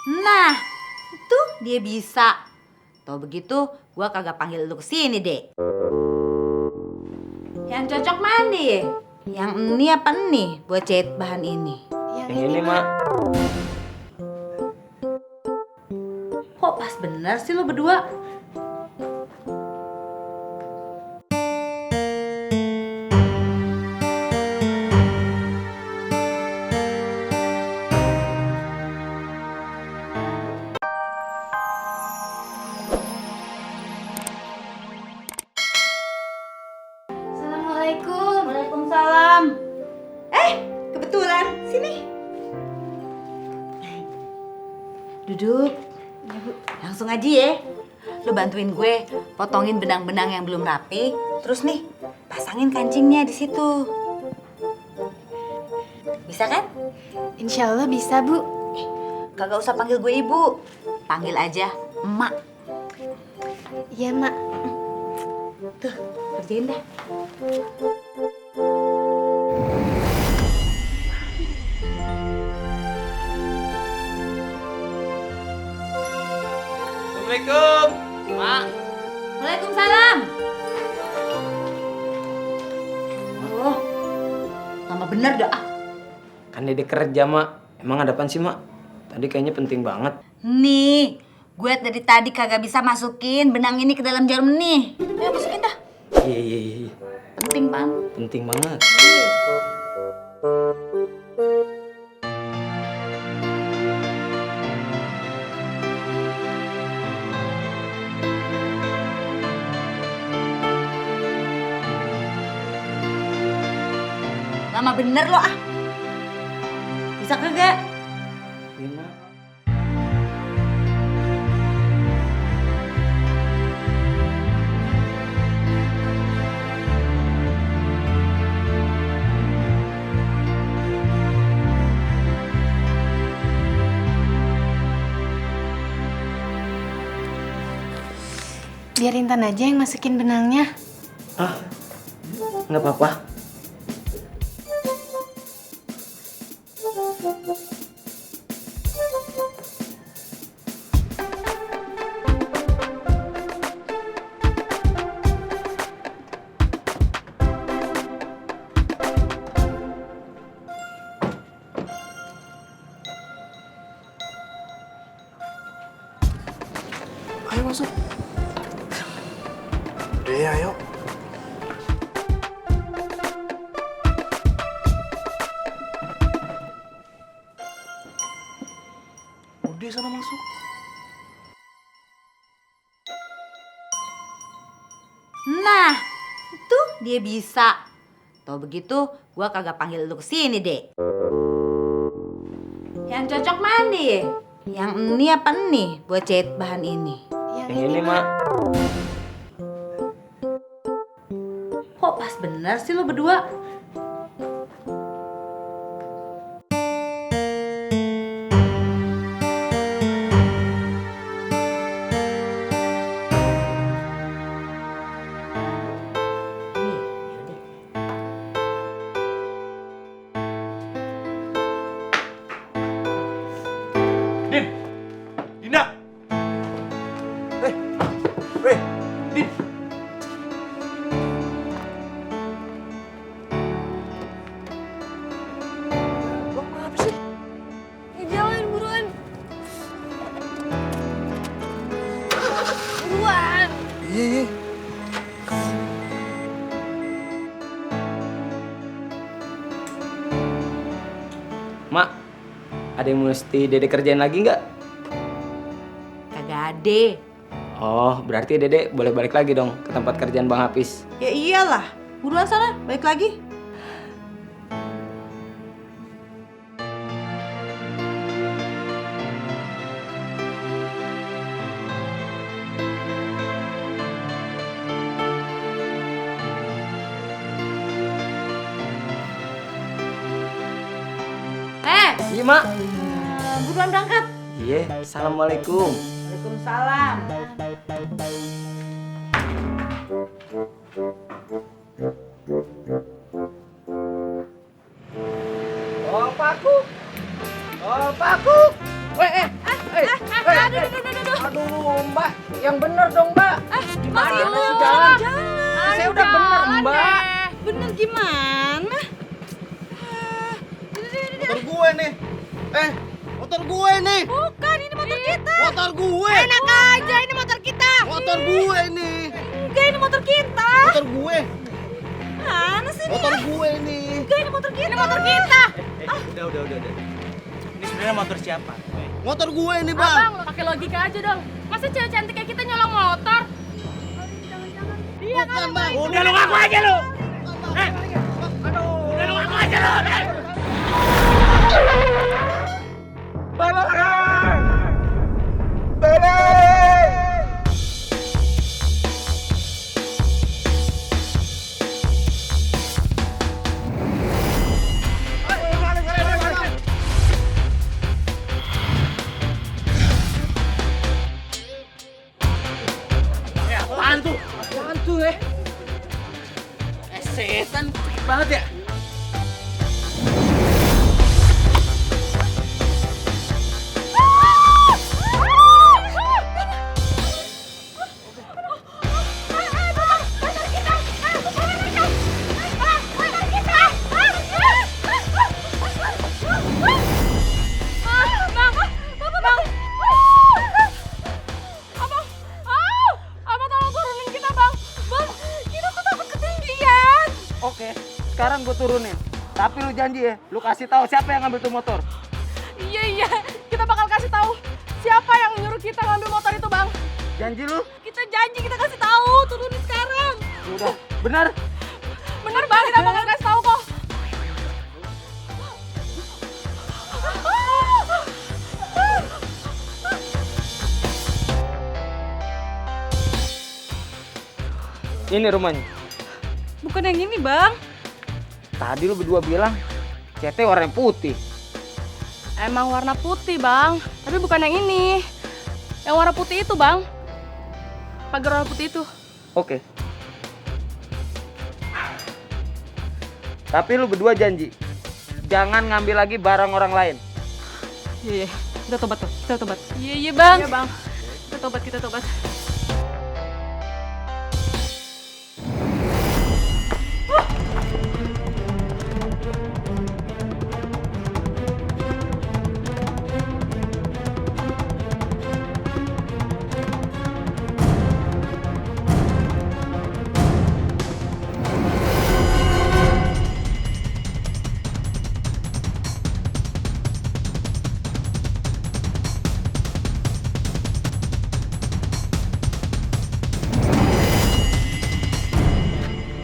Nah, tuh dia bisa. Tau begitu, gua kagak panggil lu kesini, Dek. Yang cocok mana ya? Yang ini apa nih buat jahit bahan ini? Yang ini, Mak. Kok pas bener sih lu berdua? Assalamualaikum. Waalaikumsalam. Kebetulan sini. Duduk. Langsung aja ya. Lu bantuin gue potongin benang-benang yang belum rapi. Terus nih, pasangin kancingnya di situ. Bisa kan? Insya Allah bisa, Bu. Kagak usah panggil gue ibu. Panggil aja emak. Iya, Mak. Tuh, kerjain dah. Assalamualaikum, Mak. Waalaikumsalam. Oh, lama bener dah. Kan Dede kerja, Mak. Emang ada apaan sih, Mak? Tadi kayaknya penting banget. Nih, gue dari tadi kagak bisa masukin benang ini ke dalam jarum nih. Ayo masukin dah. Iya. Penting, Pan. Penting banget. Lama bener lo ah. Bisa kagak? Iya, Mak. Biar Intan aja yang masukin benangnya. Ah, nggak apa-apa. Ayo masuk. Udah ya, ayo. Udah sana masuk. Nah, tuh dia bisa. Tau begitu, gua kagak panggil lu kesini, Dek. Yang cocok mana ya? Yang ini apa nih buat jahit bahan ini? Yang ini, Mak. Kok pas bener sih lu berdua? Din! Dinda! Weh, Din! Lo kenapa sih? Jalan buruan. Buruan. Iya. Mak, ada yang mesti Dede kerjain lagi nggak? Kagak ada. Oh, berarti Dede boleh balik lagi dong ke tempat kerjaan Bang Hafiz. Ya iyalah, buruan sana, balik lagi. Iya, Mak. Buruan berangkat. Iya, Assalamualaikum. Waalaikumsalam. Oh, paku. Oh, paku. Aduh, Mbak, yang bener dong, Mbak. Gimana sih jalan? Saya udah bener, Mbak. Bener gimana? Motor gue nih. Motor gue nih. Bukan, ini motor kita. Motor gue. Enak aja, ini motor kita. Motor gue nih. Enggak, ini motor kita. Motor gue. Mana sih Motor dia? gue nih. Enggak, ini motor kita. Ini motor kita. Udah. Ini sebenarnya motor siapa? Motor gue nih, Bang. Abang, lo pakai logika aja dong. Masa cewek cantik kayak kita nyolong motor? Dia Bukan, Bang. Udah lu ngaku aja lu. Udah lu ngaku aja lu. Apaan tuh? Apaan tuh, Setan cepet banget ya. Abang tolong turunin kita, Bang. Bang, kita tuh takut ketinggian. Oke, sekarang gue turunin. Tapi lu janji ya, lu kasih tahu siapa yang ngambil tuh motor. Iya, kita bakal kasih tahu siapa yang nyuruh kita ngambil motor itu, Bang. Janji lu? Kita janji kita kasih tahu, turunin sekarang. Udah, benar. Bener, Bang, kita bakal kasih tahu kok. Ini rumahnya. Bukan yang ini, Bang. Tadi lu berdua bilang CT warna putih. Emang warna putih, Bang. Tapi bukan yang ini. Yang warna putih itu, Bang. Pagar warna putih itu. Oke. Tapi lu berdua janji, jangan ngambil lagi barang orang lain. Iya. Kita tobat tuh. Kita tobat. Iya, Bang. Iya, Bang. Kita tobat.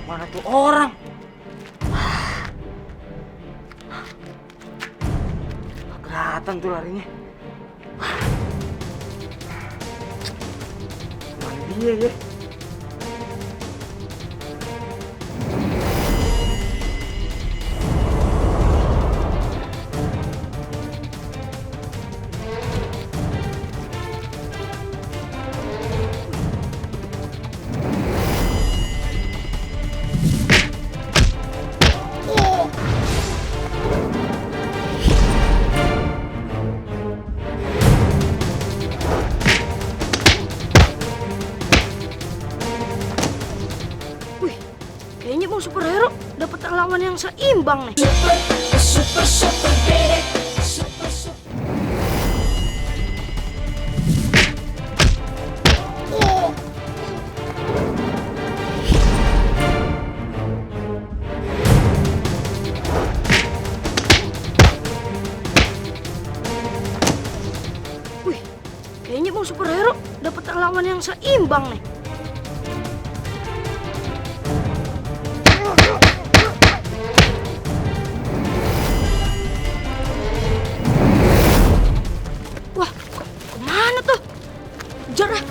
Mana tuh orang? Kelihatan tuh larinya. Mana dia ya? Kayaknya mau superhero dapat lawan yang seimbang nih. Wih, kayaknya mau superhero dapat lawan yang seimbang nih. Wah, kemana tuh? Kejar ah.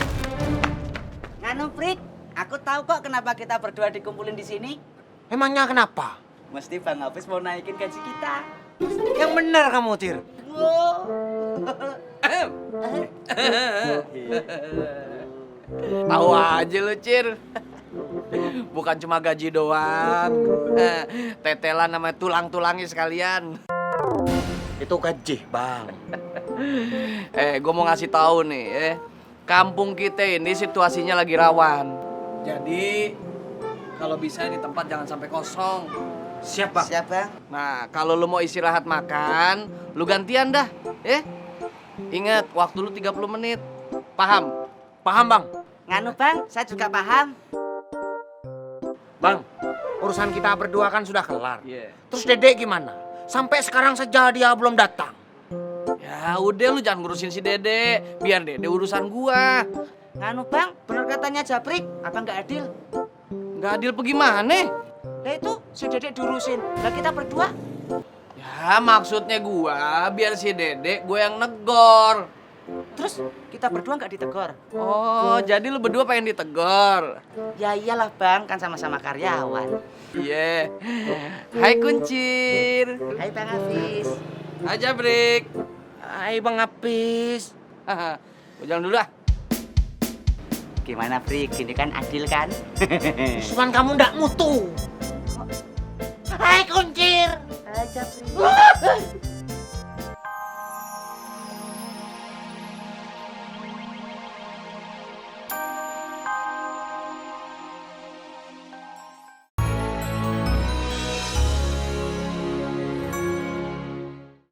Nganu Prik, aku tahu kok kenapa kita berdua dikumpulin di sini. Emangnya kenapa? Mesti Bang Hafiz mau naikin gaji kita. Yang benar kamu, Tir. Wow. Tahu aja lu, Cir. Bukan cuma gaji doang. Tetelan sama tulang-tulangnya sekalian. Itu gaji, Bang. Gue mau ngasih tahu nih, kampung kita ini situasinya lagi rawan. Jadi kalau bisa ini tempat jangan sampai kosong. Siap, Bang. Siap, Bang. Nah, kalau lu mau istirahat makan, lu gantian dah, Ingat, waktu lu 30 menit. Paham? Paham, Bang. Nganu, Bang, saya juga paham. Bang, urusan kita berdua kan sudah kelar. Iya. Terus Dedek gimana? Sampai sekarang saja dia belum datang. Ya udah lu jangan ngurusin si Dede, biar Dede urusan gua. Nganu, Bang, bener katanya Japrik, Abang nggak adil. Nggak adil bagaimana? Lah itu si Dedek diurusin. Lah kita berdua. Ya maksudnya gua, biar si Dede gua yang negor. Terus kita berdua nggak ditegor. Oh, jadi lu berdua pengen ditegor? Ya iyalah, Bang, kan sama-sama karyawan. Iya. Hai Kuncir. Hai, Bang Hafiz. Aja break. Hai Bang Apis. Gua jalan dulu ah. Gimana, Prik? Ini kan adil kan? Cuman kamu ndak mutu. Hai Kuncir. Hai, Japrik.